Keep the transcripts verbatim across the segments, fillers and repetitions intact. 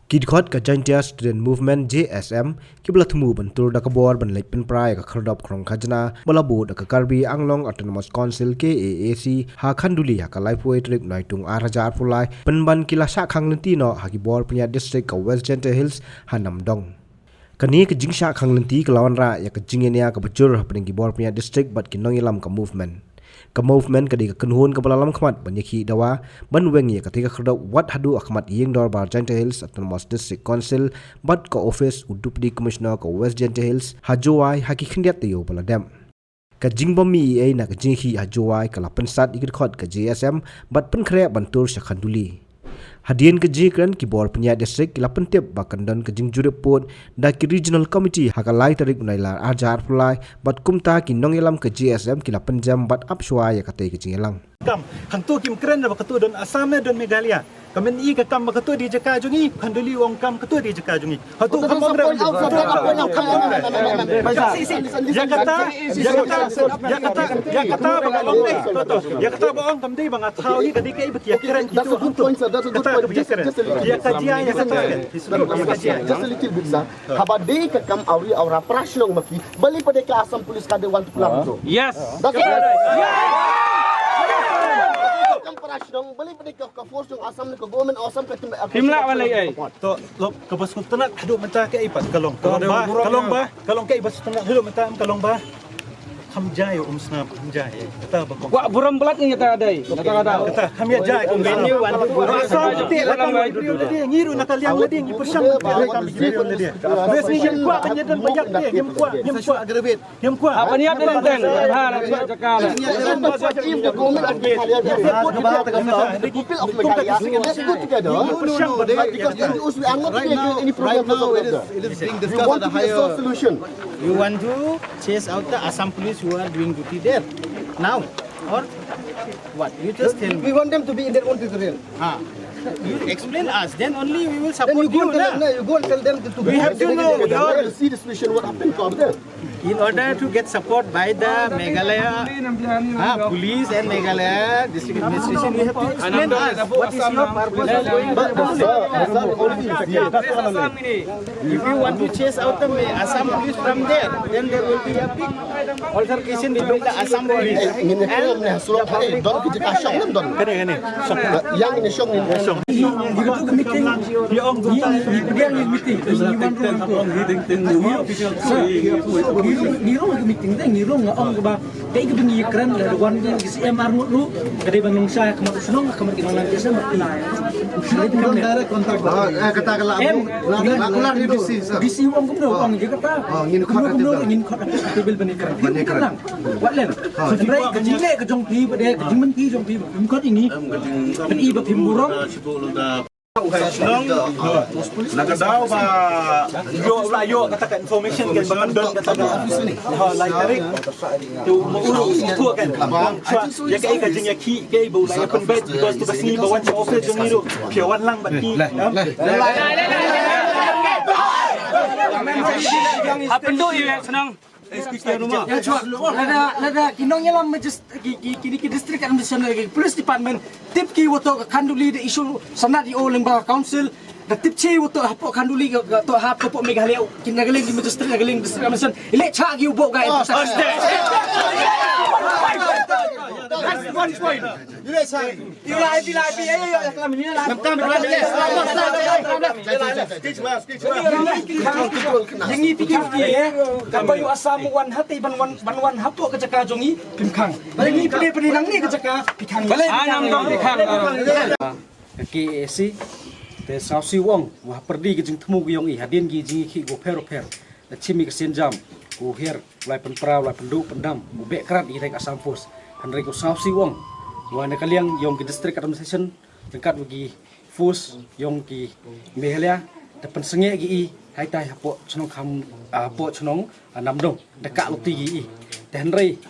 Ki dkhot ka Jaintia Student Movement, J S M, ki ba la thmu ban tur da ka bor ban leit pynpra ïa ka khyrdop khrong khajna ba la buh da ka Karbi Anglong Autonomous Council, K A A C, ha Khanduli ha ka laiphew tarik Naitung ar hajar arphew lai, pynban ki la shah khang lynti noh ha ki bor pynïaid district ka West Jaintia Hills ha Namdong. Kane ka jingshah khang lynti ka la wanrah ïa ka jingïania kaba jur hapdeng ki bor pynïaid district bad ki nongïalam ka movement. Ka movement ka dei ka kynhun kaba la lam khmat ban ïakhih dawa ban weng ïa katei ka khyrdop wat haduh ha khmat ïing dorbar Jaintia Hills Autonomous District Council bad ka office u Deputy Commissioner ka West Jaintia Hills ha Jowai ha ki khyndiat taïew ba la dep. Ka jingbym mih ei ei na ka jingïakhih ha Jowai ka la pynsat ïa ki dkhot ka J S M bad pynkhreh ban tur sha Khanduli. Hadien ka jingïakren, ki bor pynïaid district ki la pyntip ba kan don ka jingjurip pud da ki Regional Committee ha ka lai tarik u Nailar ar hajar arphew lai bad kumta ki nongïalam ka J S M ki la pynjem bad ap shuwa ïa katei ka jingïalang. Kam, hangto kim kren ba kato don Assam ne don Meghalaya. Ka myn-i ka kam ba kato dei jaka jong ngi, Khanduli u ong kam kato dei jaka jong ngi. Hato ka mong rem. Ïa kata, ïa kata, ïa kata, ïa kata ba ka long dei. Ïa kata ba ong kam dei ba nga thaw hi ka dei kaei ba ki ïakren kito. Kata ka ba ïakren. Ïa ka jia, ïa kata. Just a little bit, sir. Haba dei ka kam awri awra, para shnong ma ki, balei pat de ka Assam Police ka dei wan tuklar tu? Yes. That's it. Kam para shnong, balei pat de ka, ka force jong Assam ne ka government Assam ka tim. Phim lah balei ei. To, lok, ka ba sngewtynnat haduh mynta kaei pat ka long. Ka long ba, ka long ba, ka long kaei ba sngewtynnat haduh mynta ka long ba. Kham jai um sngap, kham jai. Kata ba kong. Wah, burom blat ngi kata dei. Kata, kata. Kata, kham ïa jai um sngap. Ngi ruh na ka liang lade, ngi pyrshang lade, kam ngi ruh lade. Bes ngi ngim kwah ka ngi don ba ïap de, ngim kwah, ngim kwah. Ngim kwah. Apa niat dia tentang? Ha, nak buat cakap lah. If the government of Meghalaya, the people of Meghalaya, let's go together. Because in the O C, we are not making any problem for the. It is being discussed at a higher. We want to solution. You want to chase out the Assam police who are doing duty there now, or what? You just tell me. We want them to be in their own territory. Ah, you explain us. Then only we will support you, na. Then you go and tell them, no, you go and tell them to. We have to know your. See the situation, what happened to them. In order to get support by the Meghalaya, ah, police and Meghalaya district administration, you have to explain us what is your purpose of going to. But, sir, sir, already is here. If you want to chase out the Assam police from there, then there will be a big altercation between the Assam police and the public. Kane, kane. Yang ini shong ini. Ngi ruh ka meeting, ngi, ngi pdiang ïa ka meeting, ngi wan ruh. Ngi ruh, ngi ruh ka meeting te, ngi ruh nga ong kaba kaei kaba ngi kren, lada wan ka C M ar ngut ruh, ka dei ban long sha ka mat u shnong, ka mat ki nongïalam ki shnong. Direct contact. Ah, eh, kata ka la, em, la, la, la, la, D C, sir. D C u ong kumno, ong ïa kata. Ah, ngin khot kumno, ngin khot. Ka bil ban ïa kren. Ban ïa kren. Wat lem. Hynrei ka jingleh ka jong phi ba dei, ka jingmynti jong phi ba phim khot ïa ngi. Phi ba phim burom. Shnong, na ka daw ba ïoh, la ïoh kata ka information kan ba kan don kata ka, ha, lai tarik. Tu ma u ruh u thuh kan. Ïa kaei ka jingïakhih kaei ba u la ïa pynbeit, because tu ka sngi ba wan sha office jong ngi ruh phi wan lang bad ki. Hap pynduh ïa u shnong. Lada, lada ki nongïalam majis-, ki, ki, ki, ki district administration, ki police department, tip ki wa toh ka Khanduli da issue sanad ïa u lyngba ka council, da tip ki wa toh hapoh Khanduli ka, ka toh hapoh Meghalaya, ki na ka liang ki magistrate, na ka liang district administration, i leh chah ki u buh ga. That's one point. Jong ngi phi khang, eh, kaba ïoh Assam wan ha te ban wan, ban wan hapoh ka jaka jong ngi, phim khang. Jong ngi phi, phi nangne ka jaka, phi khang. Ka K A A C te sngewsih wong, wa ha pyrdi ka jingthmu ka jong i, hadien ki jingïakhih ko pher pher. Da chim i ka sienjam, ko her, u lai pynpra, u lai pynduh pyndam, u beh krad ïa ka Assam Force. Hynrei ko sngewsih wong, wa na ka liang yong ki district administration, ryngkat wa ki force yong ki Meghalaya, da pynsangeh ki i, haitai hapoh chnong kham, ah, hapoh chnong, ah, Namdong, da kah luti ki i. Te hynrei,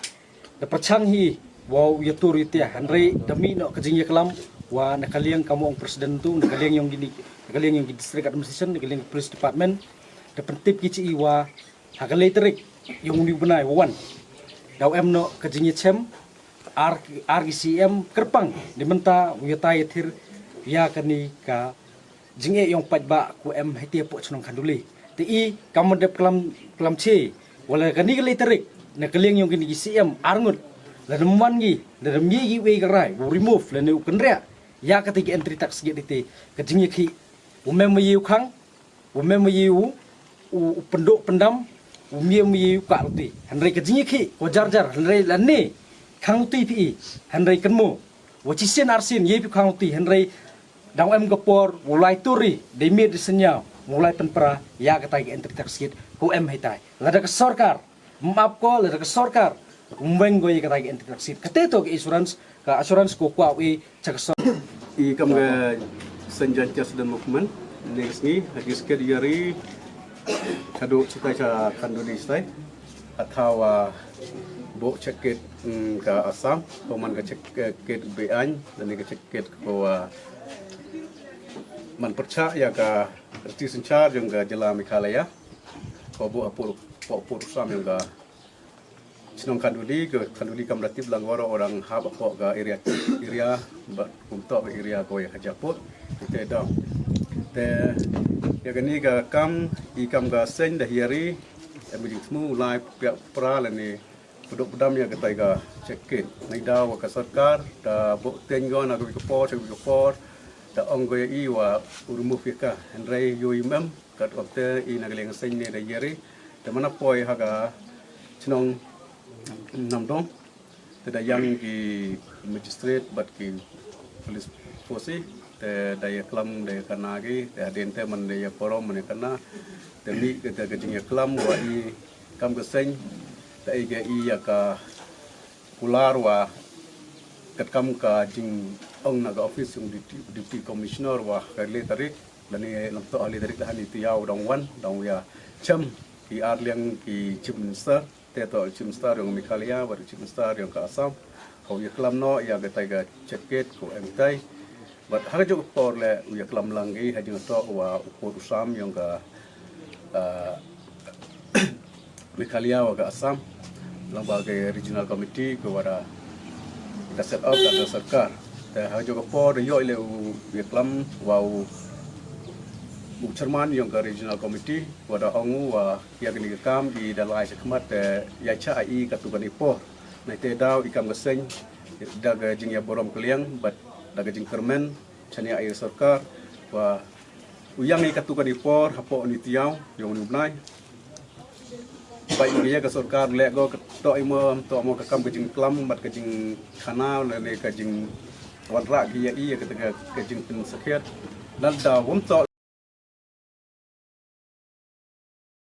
da pyrchang hi, wow, ïa tur ïa tia, hynrei, da mih noh ka jingïaklam, wa na ka liang ka mong president tu, na ka liang yong ki ni, na ka liang yong ki district administration, na ka liang police department, da pyntip ki chi i wa, ha ka lai tarik, yong u ni u bnai, wa wan. Daw em noh ka jingïachem, ar, ar ki C M, kyrpang, ni mynta, u ïatai ïathir, ïa kani ka jingeh yong paidbah ko em hei te poh chnong Khanduli. Te i kam dep klam klam che wala kani ka leh tarik na ka liang yong kini ki C M arngut la nam wan gi la nam ye gi wei ka rai u remove la ne u kynriah ya ka te ki entry tax gate te ka jingyakhih u mem ma ye u khang u mem ma ye u u pendok pendam u mem ma ye u ka luti. Hynrei ka jingyakhih ko jar jar hynrei la ne khang luti phi i hynrei kan mo wa chi sien ar sien ye phi khang luti hynrei dang em ka por u lai turi dei miet di senyau u lai penpra ya ka tai ka entry tax gate ko em hei tai. Lada ka sorkar map ko lada ka sorkar um weng go ya ka tai ka entry tax gate kate to ka assurance ka assurance ko kwa u i cha ka sorkar. I kam ka Saint John Church dan movement ne ka sngi ha ki sket yari chado chitai cha Khanduli stai. Athawa bo cheket ka Assam ko man ka cheket be an dan ka cheket ko man percha ya ka ti senchar jong ka jela Meghalaya ko bo apur po pur sam jong ka chnong Khanduli ka Khanduli kam da tip lang waro orang hap ko ka area area ba kum to area ko ya ka japut te dong te ya kani ka kam i kam ka seng da hiari em jing smu lai pia pra la ni. Puduk pudam ya ka tai ka cheket ngai da wa ka sorkar da bo teng go na ka por ka por da ong go ya i wa urmu fika hynrei yo i mem kat wakte i na ka liang seng ne da yeri da mana poi ha ka chnong Namdong te da yang ki magistrate bat ki police force te da ya klam da ya kana ki te hadin te man da ya korom man ya kana te mi ka ka jing ya klam wa i kam ka seng te i ga i ya ka kular wa kat kam ka jing ong na ka office yung deputy, deputy commissioner wa ka le tarik dan i lam to le tarik dah ni tu ya dong wan dong ya chem ki ar liang ki chief minister te to chief minister yung Meghalaya wa chief minister yung ka Assam. Kau ya klam no ya ka tai ka cheket ko em tai. Bat ha ka juk por le u ya klam lang gi ha jing to wa u ko u sam yung ka Meghalaya wa ka Assam lang ba ka regional committee ko wada ka set up ka sorkar. Te ha jo ka por yo ile u ya klam wa u u chairman yong ka regional committee wada ong u wa ya kani ka kam i da lai sa khmat te ya cha i ka tu kani por. Na te daw i kam ka seng da ka jing ya borom kliang bat da ka jing kermen chania i sorkar wa u yang i ka tu kani por hapo ni tiaw yong ni bnai. Bai ngi ya ka sorkar le go ka to imo to mo ka kam ka jing klam bat ka jing khana le ne ka jing wan ra ki ya i ya ka ka jing pin sakhiat. Nan da wom to